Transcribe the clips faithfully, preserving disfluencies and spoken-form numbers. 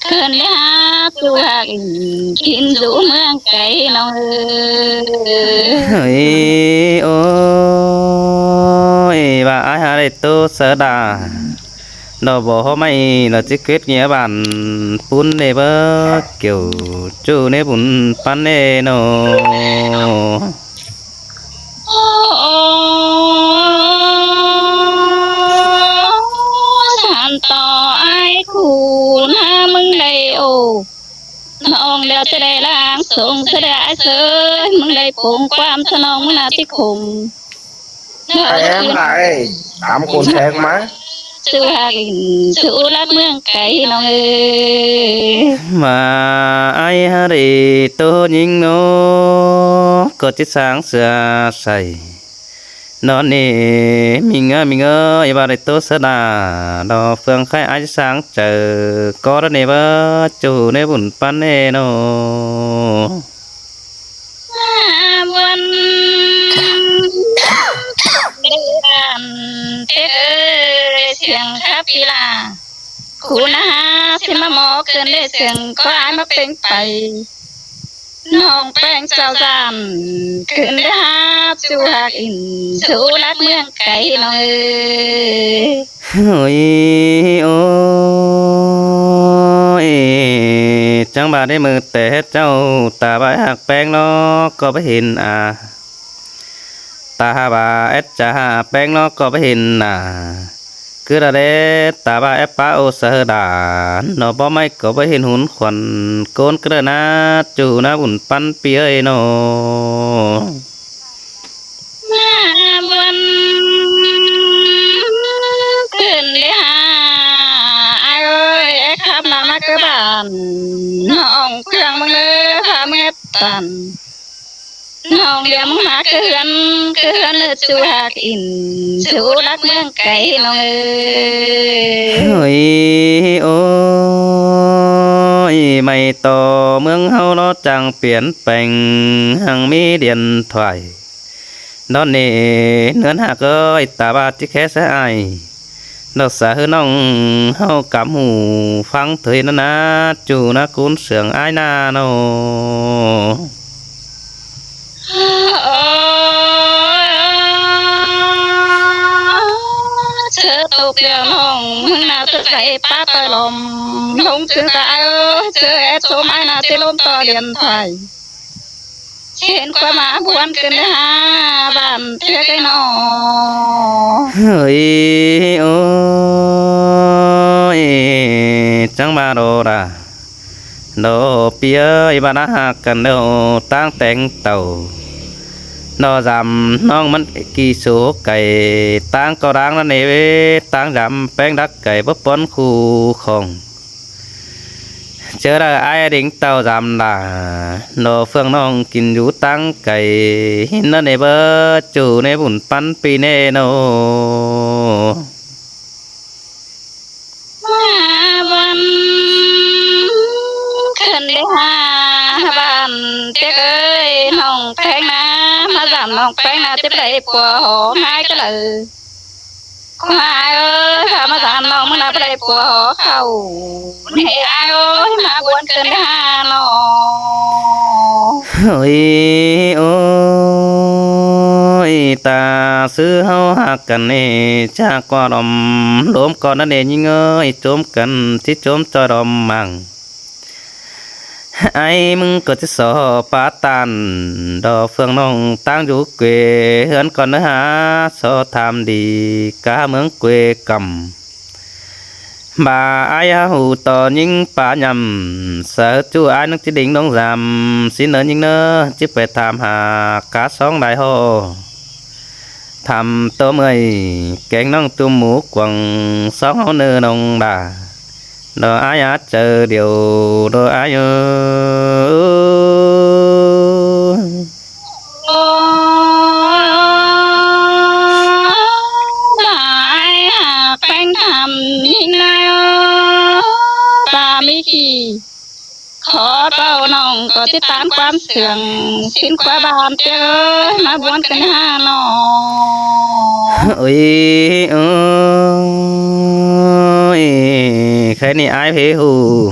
Khửn đảy hák ꞌchu ꞌhặc ỉn kin dú ꞌmướng cai ꞌnọng ới. Ôi, ôi, ꞌva ải ꞌhặc đảy ꞌtố sáư đa. Đỏ bók ꞌhụ ꞌmạy lỏ ꞌchí kết nghĩa bản ꞌpún ꞌnê báu, kiẻo ꞌchu ꞌnê bun ꞌpắn ꞌnê ꞌnớ. Ôi, ôi, săn ꞌto ải khủ ꞌna ꞌmướng đảy ổ. ꞌNọng ꞌlẹo ꞌchí đảy ꞌláng sông ꞌchí đảy ải ꞌsớ, ꞌmướng đảy pông ꞌquám ꞌchớ ꞌnọng ꞌmướng ꞌna ꞌchí khôm. Ai em ai, tám côn thét ꞌmá. ꞌChu ꞌhặc ỉn, ꞌchu lắc ꞌmướng cai ꞌnọng ới. ꞌVa ải ꞌhặc đảy ꞌtố ꞌnhính ꞌnớ, ꞌcọ ꞌchí sáng sửa sai. ꞌNón ꞌnị, ꞌmí ꞌngá, ꞌmí ꞌngá, ꞌva đảy ꞌtố sáư đa, đỏ ꞌphướng khay ải ꞌchí sáng chaư, ꞌcọ đảy ꞌnị báu, ꞌchu ꞌnê bun ꞌpắn ꞌnê ꞌnớ. ꞌMá buôn đảy ꞌtan ꞌtếc ới, siêng khắp pi la. Khủ ꞌna ꞌhá ꞌchí ꞌmá ꞌmo khửn đảy siêng ꞌcọ ải ꞌmá pêng pay. ꞌNọng ꞌpéng chảu dản khửn đảy hák ꞌchu ꞌhặc ỉn, ꞌchu lắc ꞌmướng cai ꞌnọng ới. Ôi, ôi, chắng ꞌva đảy ꞌmự té hét chảu, ta ꞌva ꞌhặc ꞌpéng ꞌnớ ꞌcọ báu hên a. Ta ꞌva ét chaư ꞌpéng ꞌnớ ꞌcọ báu hên a. ꞌCứ đa đé ta ꞌva ét pá ô sáư đa, ꞌnớ báu ꞌmạy ꞌcọ báu hên hún khuôn ꞌcốn ꞌcứ đa ꞌna, ꞌchu ꞌna bun ꞌpắn pi ới ꞌnớ. ꞌMá buôn khửn đảy hák, ải ới, ét khắp ꞌna ꞌmá ꞌcứ bản, ꞌnọng ꞌphướng ꞌmướng ꞌlớ, ꞌphá ꞌmướng ét tản. ꞌNọng ꞌlẹo ꞌmướng ꞌmá ꞌcứ ꞌhướn, ꞌcứ ꞌhướn ꞌnớ ꞌchu ꞌhặc ỉn, ꞌchu lắc ꞌmướng cai ꞌnọng ới. Ôi, ôi, ꞌmạy ꞌto ꞌmướng ꞌháu ꞌnớ chắng piến peng, hăng ꞌmí điện thoại. ꞌNón ꞌnị, ꞌnớn ꞌhặc ới, ta ꞌva ꞌchí khé sáư ải. Đỏ sáư ꞌhứ ꞌnọng ꞌháu cắm hủ ꞌphắng thôi ꞌnớ ꞌna, ꞌchu ꞌna ꞌcốn siêng ải ꞌna ꞌnớ. Ơ, ꞌchớ tốc ꞌlẹo ꞌnọng ꞌmướng ꞌna ꞌchớ đảy pá ꞌtoi lom, ꞌlống ꞌchớ ta ải ới, ꞌchớ ét chốm ải ꞌna ꞌchí ꞌlống ꞌtoi điện thoại. Hên ꞌquám ꞌmá buôn khửn đảy hák bản ꞌtếc ới ꞌnớ. Ôi, ôi, chắng ꞌva đỏ đa. Đỏ pi ới, ꞌva ꞌná ꞌhặc căn đỏ ꞌtáng téng tảu. Đỏ dăm ꞌnọng ꞌmắn kỉ số cay ꞌtáng ꞌcọ đáng ꞌnặn ꞌnê, ꞌtáng dăm ꞌpéng đắc cay báu pón khu khong. ꞌChớ đa ải đing tảu dăm đa, đỏ ꞌphướng ꞌnọng kin dú ꞌtáng cay, hên ꞌnặn ꞌnê báu, ꞌchu ꞌnê bun ꞌpắn pi ꞌnê ꞌnớ. ꞌMá buôn khửn đảy hák bản ꞌtếc ới, ꞌnọng ꞌpéng ꞌna, ꞌmá dăm ꞌnọng ꞌpéng ꞌna, ꞌchí pay pua hảư ꞌmá cá đaư. Khua ải ới, ꞌphá ꞌmá dăm ꞌnọng ꞌmá ꞌna pay pua hảư khảu. ꞌNê ải ới, ꞌmá buôn khửn đảy hák ꞌnớ. Ôi, ôi, ta ꞌsứ ꞌháu ꞌhặc căn ꞌnê, chả ꞌquá đom ꞌlốm ꞌcọ ꞌnặn ꞌnê ꞌnhính ới, chốm căn ꞌchí chốm ꞌchoi đom mảng. Ải ꞌmứng ꞌcọ ꞌchí so pá ꞌtan, đỏ ꞌphướng ꞌnọng ꞌtáng dú quê ꞌhướn ꞌcọ ꞌnớ hák, so tham đi cá ꞌmướng quê căm. ꞌVa ải hák hủ ꞌto ꞌnhính pá nhăm, sáư ꞌchu ải ꞌnưng ꞌchí đing ꞌlống dăm, ꞌsịn ꞌnớ ꞌnhính ꞌnớ, ꞌchí pay tham hảư cá sóng đai ꞌhọ. Tham ꞌtố ꞌmơi, kéng ꞌnọng ꞌchum mú cuông sóng ꞌháu ꞌnớ ꞌnọng đa. Đỏ ải á chaư điêu, đỏ ải ơ. Ơ, ꞌmá ải ꞌhặc ꞌpéng tham ꞌnhính ꞌnái ơ, ꞌva ꞌmí kỉ. Khót báu ꞌnọng ꞌcọ ꞌchí ꞌtáng ꞌquám siêng, ꞌsịn ꞌquá bản ꞌtếc ới, ꞌmá buôn khửn đảy hák ꞌnớ. Ôi, ôi, khay ꞌnị ải phế hủ.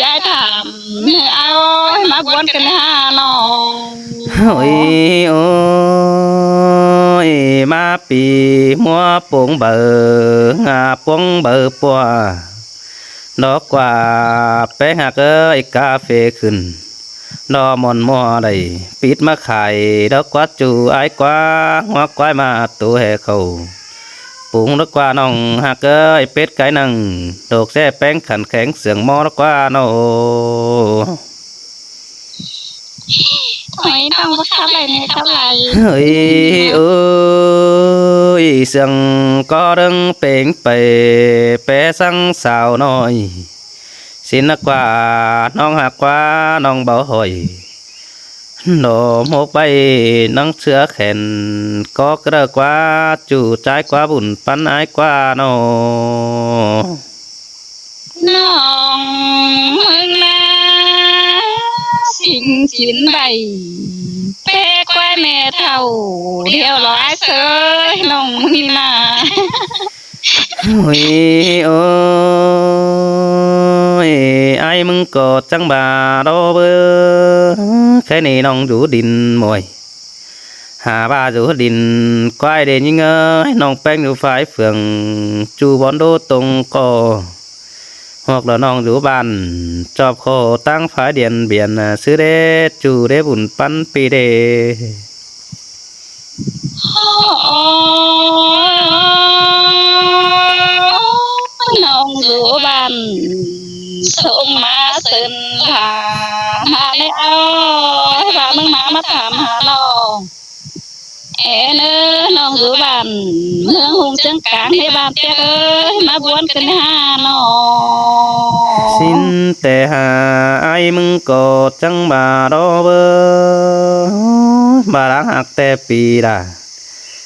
ải tham, ải ơi, ꞌmá ꞌbuốn căn ha ꞌnọ. Ôi, ôi, ꞌmá pi ꞌmứa pông baư, ꞌngá pông baư pua. Đó ꞌquá, ꞌpéng ꞌhặc ới, cà phê khửn. Đó ꞌmón ꞌmứa đảy pít ꞌmá khai, đó ꞌquá ꞌchu ải ꞌquá, ꞌngúa ꞌquái ꞌmá tu hê khảu. Pung đó ꞌquá ꞌnọng ꞌhặc ới, pết cái năng, độc ꞌsẹ ꞌpéng khăn khéng sương ꞌmó đó ꞌquá ꞌnọ. Ôi, ꞌnọng báu sắp đảy ꞌnị, sắp đảy. Ôi, ôi, sương ꞌcọ đơng pêng pay, pé săng sáo ꞌnọi. Sín ꞌnớ ꞌquá, ꞌnọng ꞌhặc ꞌquá, ꞌnọng báu hỏi. Đó mốc ꞌvạy ꞌnăng ꞌchưa khen, ꞌcọ ꞌcọ đaư ꞌquá, ꞌchu ꞌchái ꞌquá bun ꞌpắn ải ꞌquá ꞌnọ. ꞌNọng ꞌmướng ꞌná sính chín đảy, pé ꞌquái ꞌme thảu, điêu lo ải ꞌsớ, ꞌnọng ꞌmướng ꞌnị ꞌná. Ôi, ôi, ải ꞌmướng ꞌcọ chắng ꞌva đó báu, khék ꞌnị ꞌnọng dú đin ꞌmuôi. Hả ꞌva dú đin ꞌquái đê ꞌnhính ới, ꞌnọng ꞌpéng dú phái phường, ꞌchu bón đô tông ꞌcọ. Hoặc là ꞌnọng dú bản, chọp khổ ꞌtáng phái Điện Biên, ꞌsứ đế ꞌchu đế bun ꞌpắn pi đê. ꞌNọng dú bản, sông ꞌmá sơn hả, hả ꞌnị ải ơi, ꞌva ꞌmướng ꞌmá ꞌmá tham hả ꞌnọng. Ê ꞌnớ, ꞌnọng dú bản, ꞌmướng Hùng Trương Cáng ꞌnị bản ꞌpéng ới, ꞌmá ꞌbuốn căn ha ꞌnọ. Sín té hả ải ꞌmướng ꞌcọ chắng ꞌva đó báu, ꞌva đáng ꞌhặc té pi đa.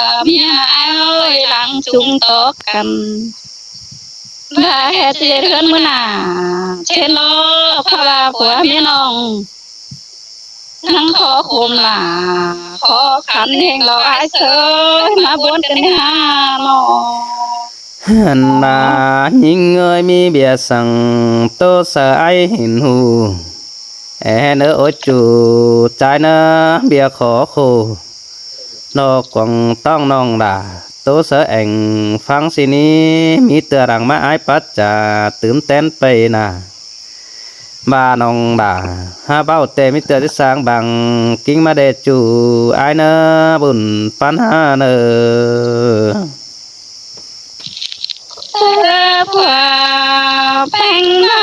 ꞌmía ải ơi, lăng chúng tók căn. ꞌVa ꞌhẹt ꞌdệt ꞌhướn ꞌmưa nả, ꞌchến lo ꞌphạ ꞌva phua ꞌmía ꞌnọng ꞌnăng khó khôm lả, khó khăn ꞌhêng lo ải ꞌsớ, ꞌmá bón căn ꞌnị hả lo. ꞌNa ꞌnhính ơi, ꞌmí ꞌviạk săng ꞌtố saư ải hên hu. Ê ꞌhẹn ới, ối ꞌchu, ꞌchái ꞌnớ ꞌviạk khó khô. ꞌNo cuông ꞌtóng ꞌnọng đả, ꞌtố sáư ẻng ꞌphắng ꞌsịn ꞌnị, ꞌmí ꞌtưa lăng ꞌmá ải pắt chaư tứm ꞌtến pay nả. ꞌVa ꞌnọng đả, hák ꞌvạu ꞌtẹ ꞌmí ꞌtưa ꞌchí sáng bang ꞌkính ꞌmá đé ꞌchu ải ꞌnớ bun ꞌpắn ꞌhá ꞌnớ. ꞌChớ ꞌpua ꞌpéng ꞌmá,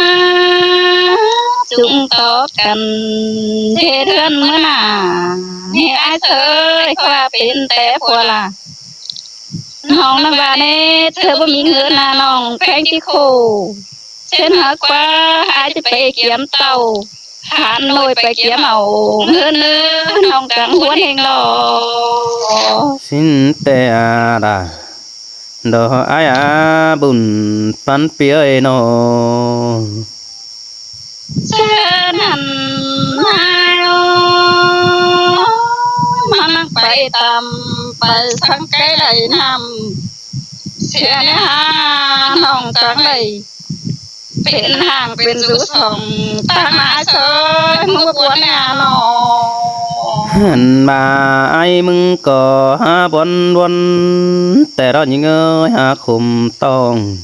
chúng tók căn ꞌdệt ꞌhướn ꞌmứa nả, ꞌnị ải ꞌsớ ơi, ꞌkhua pên té ꞌpua ꞌlạ. ꞌNọng ꞌnăng ꞌva ꞌnị, ꞌchớ báu ꞌmí ꞌhướn ꞌnạ ꞌnọng ꞌpéng ꞌchí khổ. ꞌChớ hák ꞌquá ải ꞌchí pay kiêm ꞌtạu, Hà Nội pay kiêm au ꞌhướn ꞌnớ, ꞌnọng chắng ꞌhuốn ꞌhêng lo. ꞌSịn ꞌtẹ a đà, ꞌnọ ải a bun ꞌpắn ꞌpi ơi ꞌnọ. ꞌChớ ꞌnặn ải ꞌmá ꞌnăng pay tăm, pay săng ké đảy ꞌnặm. ꞌSịn ꞌnị hả, ꞌnọng chắng đảy pên ꞌháng pên dú song, ꞌtáng ải ꞌsớ ơi, ꞌmưa ꞌpuốn ꞌnị hả ꞌnọ. ꞌNặn ꞌva ải ꞌmứng ꞌcọ hák ꞌvốn ꞌvốn, ꞌtẹ ꞌló ꞌnhính ơi hák khum ꞌtóng.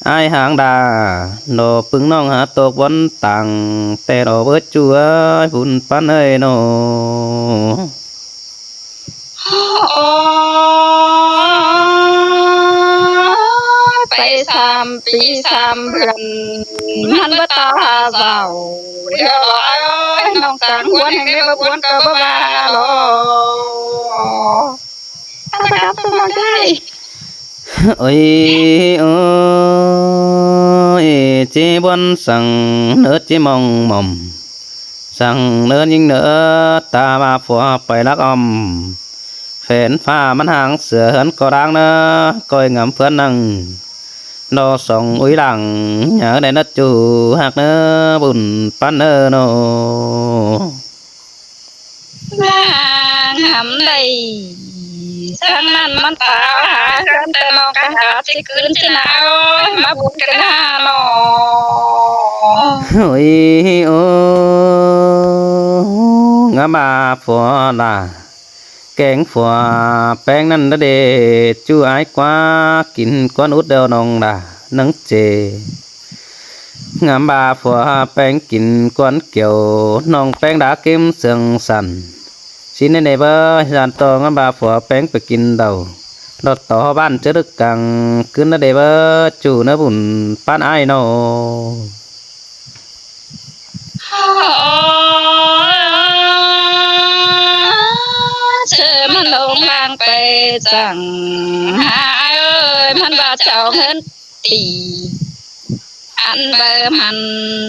Ải háng đà, ꞌnọ ꞌpứng ꞌnọng hák ꞌtộc ꞌvốn tang, ꞌtẹ ꞌló báu ꞌchu ơi, bun ꞌpắn ơi ꞌnọ. Ôi, pay sam pi sam bươn, ꞌmắn báu ꞌtao hả dảo. Điêu ꞌló ải ơi, ꞌnọng chắng ꞌhuốn ꞌhêng đảy báu ꞌpuốn ꞌcọ báu ꞌva lo. Ôi, ôi, ꞌchí ꞌvốn săng ꞌnớ ꞌchí mong mỏm, săng ꞌnớ ꞌnhính ꞌnớ ta ꞌva phua pay lắc ꞌom. Phén ꞌphạ ꞌmắn háng sửa ꞌhướn ꞌcọ đang ꞌnớ, ꞌcoi ngắm ꞌphướn ꞌnăng. ꞌNọ song ꞌúi lăng, nhớ đảy ꞌnớ ꞌchu hák ꞌnớ bun ꞌpắn ơi ꞌnọ. Ngắm đảy. Săng ꞌnặn ꞌmắn ta hả ꞌhướn ꞌtẹ ꞌnọng cá hả ꞌchí ꞌcứn ꞌchí nả ơi, ꞌmá bun căn ꞌhá ꞌnọ. Ôi, ô, ngắm ꞌva phua đà. Kéng phua ꞌpéng ꞌnặn đá đê, ꞌchu ải ꞌquá kin ꞌcốn út đeo ꞌnọng đà ꞌnăng chê. Ngắm ꞌva phua ꞌpéng kin ꞌcốn kiêu, ꞌnọng ꞌpéng đá ꞌkím sương săn. ꞌSịn ꞌnị báu, ꞌdọn ꞌto ngắm ꞌva phua ꞌpéng pay kin đaư, ꞌlọt tó bản ꞌchớ đứk căng ꞌcứn đá đê báu, ꞌchu ꞌnớ bun ꞌpắn ải ꞌnọ. ꞌChớ ꞌmắn lông lăng pay chắng, ải ơi, ꞌmắn ꞌva chảu ꞌhướn tỉ. Ăn báu ꞌmắn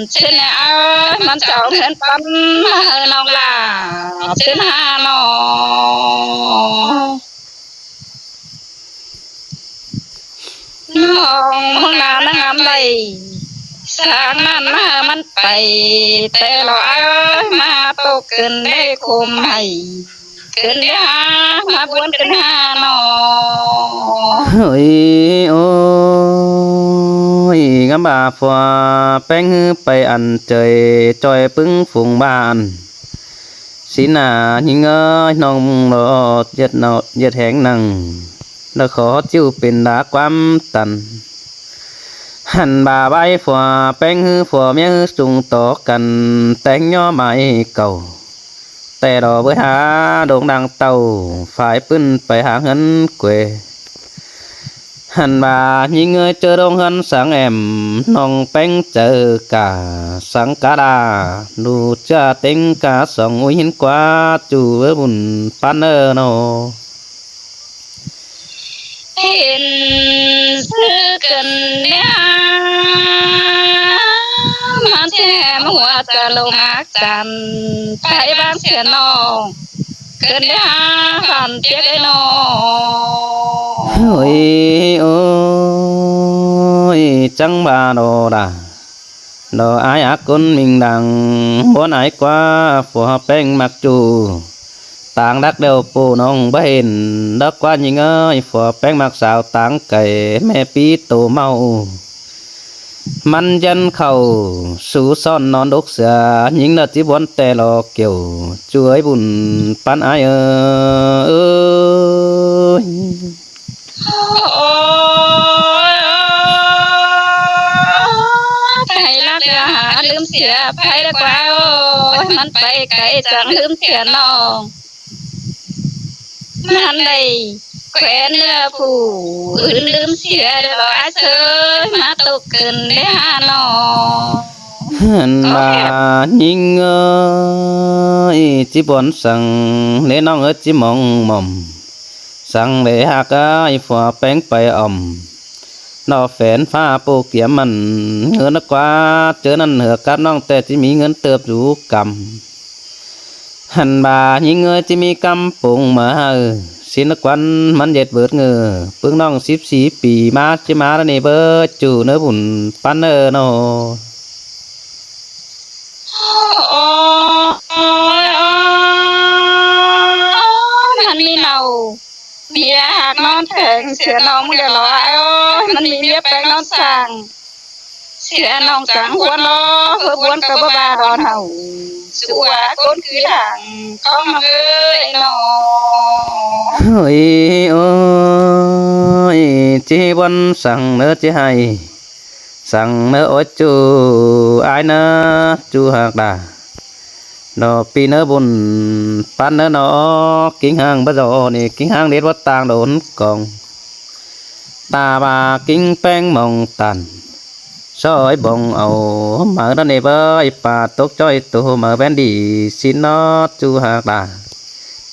ꞌchớ ꞌnị ải, ꞌmắn chảu ꞌhướn ꞌpắn ꞌmá hảư ꞌnọng ꞌlạ ꞌchớ ꞌnị hả ꞌnọ. ꞌNọng ꞌmướng ꞌnặn ꞌnăng ngắm đảy. Săng ꞌnặn ꞌmá ꞌmắn pay, ꞌtẹ ꞌló ải ơi, ꞌmá ꞌtộc ꞌcứn đảy khôm hảy. ꞌCứn đảy hả, ꞌmá ꞌpuốn ꞌcứn hả ꞌnọ. Ôi, ôi, ngắm ꞌva phua ꞌpéng ꞌhứ pay ăn ꞌchoi ꞌchoi ꞌpứng phung ꞌva ăn. ꞌSịn ꞌnạ ꞌnhính ơi, ꞌnọng ꞌló ꞌdệt ꞌnọ ꞌdệt ꞌhéng ꞌnăng, ꞌló khót ꞌchu pên đá ꞌquám tăn. Hăn ꞌva ꞌvạy phua ꞌpéng ꞌhứ phua ꞌmía ꞌhứ sung tó căn téng ꞌnhó mai cảu. ꞌTẹ ꞌló báu hả, đông đang tảu, phải ꞌpưn pay háng ꞌhướn quê. Hăn ꞌva ꞌnhính ơi, ꞌchớ đông ꞌhướn sáng ẻm, ꞌnọng ꞌpéng chaư cả, sáng cá đa, ꞌlụk ꞌchạ ꞌtếng cá song ꞌúi ꞌhịn ꞌquá, ꞌchu báu bun ꞌpắn ơ ꞌnọ. ꞌHịn ꞌsứ ꞌcứn đảy hả, ꞌmắn ꞌchí hẻm hua ꞌchạ lông ác chăn, pay ꞌváng sia ꞌnọng. ꞌCứn đảy hả, phản piếc đảy ꞌnọ. Ôi, ôi, chắng ꞌva ꞌnọ đa. ꞌNọ ải ác ꞌcốn ꞌminh đang ꞌvốn ải ꞌquá, phua ꞌpéng ꞌmặc ꞌchu. Táng đắc đeo ꞌpộ ꞌnọng báu hên, đắc ꞌquá ꞌnhính ơi, phua ꞌpéng ꞌmặc sao táng cay, ꞌme ꞌpi tô ꞌmạu. ꞌMắn ꞌdán khảu, sú ꞌsọn ꞌnón đốc sia, ꞌnhính ꞌnợt ꞌchí ꞌvốn ꞌtẹ ꞌló kiêu, ꞌchu ới bun ꞌpắn ải ơ. Ôi, ôi, ôi, pay lắc đa hả ꞌlứm sia, pay đa ꞌquá ôi, ꞌmắn pay cáy chắng ꞌlứm sia ꞌnọng. ꞌMắn đảy ꞌquén ꞌnưa phủ ứn ꞌlứm sia đa lo ải ꞌsới, ꞌmá tốc cơn đé hả ꞌnọng. Hẳn ꞌva ꞌnhính ơi, ꞌchí bón săng, ꞌnê ꞌnọng ơi ꞌchí mong mỏm. Săng đảy ꞌhặc ải phua ꞌpéng pay ỏm. ꞌNọ phén ꞌphạ ꞌpộ kiêm mẳn ꞌngớn ꞌquá, ꞌchớ ꞌnặn hảư cắp ꞌnọng ꞌtẹ ꞌchí ꞌmí ꞌngớn tớp dú căm. Hẳn ꞌva ꞌnhính ơi ꞌchí ꞌmí ꞌcắm pông ꞌmá hảư, ꞌsịn ꞌquán ꞌmắn ꞌdệt bớt ngơ, ꞌpứng ꞌnọng síp sí pi ꞌmá ꞌchí ꞌmá ꞌnị báu ꞌchu ꞌnớ bun ꞌpắn ꞌnớ ꞌnọ. Ôi, ôi, ôi, ꞌmắn ꞌmí nau. ꞌMía ꞌhặc ꞌnón pheng sia ꞌnọng ꞌmự đa lo ải ơi, ꞌmắn ꞌmí ꞌmía ꞌpéng ꞌnón săng. Sia ꞌnọng chắng ꞌhuốn lo, ꞌhớ ꞌhuốn ꞌcọ báu ꞌva đon hảư. Sú ꞌva ꞌcốn cứ lăng, ꞌcóng ꞌnọng ơi ꞌnọ. Ôi, ôi, ꞌchí bón săng ꞌnớ ꞌchí hảư. Săng ꞌnớ ôi ꞌchu, ải ꞌnớ ꞌchu ꞌhặc đa. ꞌNọ ꞌpi ꞌnớ bun ꞌpắn ꞌnớ ꞌnọ, kính hăng báu dọ ꞌnị, kính hăng đét báu ꞌtáng đốn cong. Ta ꞌva kính ꞌpéng mong tản, sói bong au máư ꞌnớ ꞌnị báu, ải pà tốc ꞌchoi tô máư ꞌvén đi, ꞌsịn ꞌnọ ꞌchu ꞌhặc đa.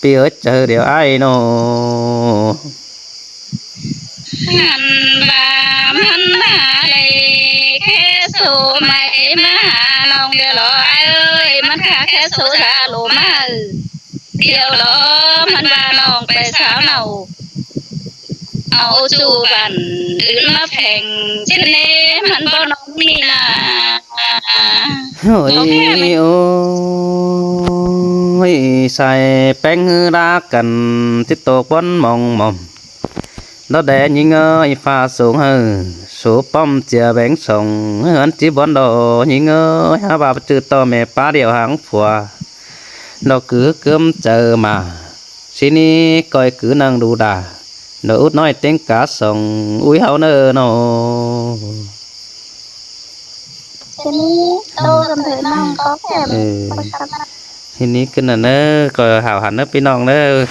ꞌPi ơi chaư điêu ải ꞌnọ. Hẳn ꞌva ꞌmắn hả đảy khé sô mai ꞌmá hả ꞌnọng điêu lo ải ơi, ꞌmắn khả khé sô dá lô ꞌmá hảư. Điêu lo ꞌmắn ꞌva ꞌnọng pay sáo nau. Au ꞌchu băn ứn ꞌmá pheng ꞌchớ ꞌnị ꞌmắn báu ꞌnọng ꞌnị nả. Ôi, ôi, sai ꞌpéng ꞌhứ đá căn ꞌchí tô bón mong mỏm. Đó đé ꞌnhính ơi, ải phạ sông hảư, số ꞌpọm chia béng sông, ꞌhướn ꞌchí bón đó ꞌnhính ơi, hả ꞌva ꞌchư ꞌto ꞌme ꞌpá điêu háng phua. Đó cứ cướm chaư ꞌmá, ꞌsịn ꞌnị ꞌcoi cứ ꞌnăng đu đa, đó út ꞌnọi ꞌtếng cá sông, ui hảư ꞌnớ ꞌnọ. Ôi, ꞌhịn ꞌnị ꞌcứn ꞌnặn ꞌnớ, ꞌcọ hảo hẳn ꞌnớ ꞌpi ꞌnọng ꞌnớ.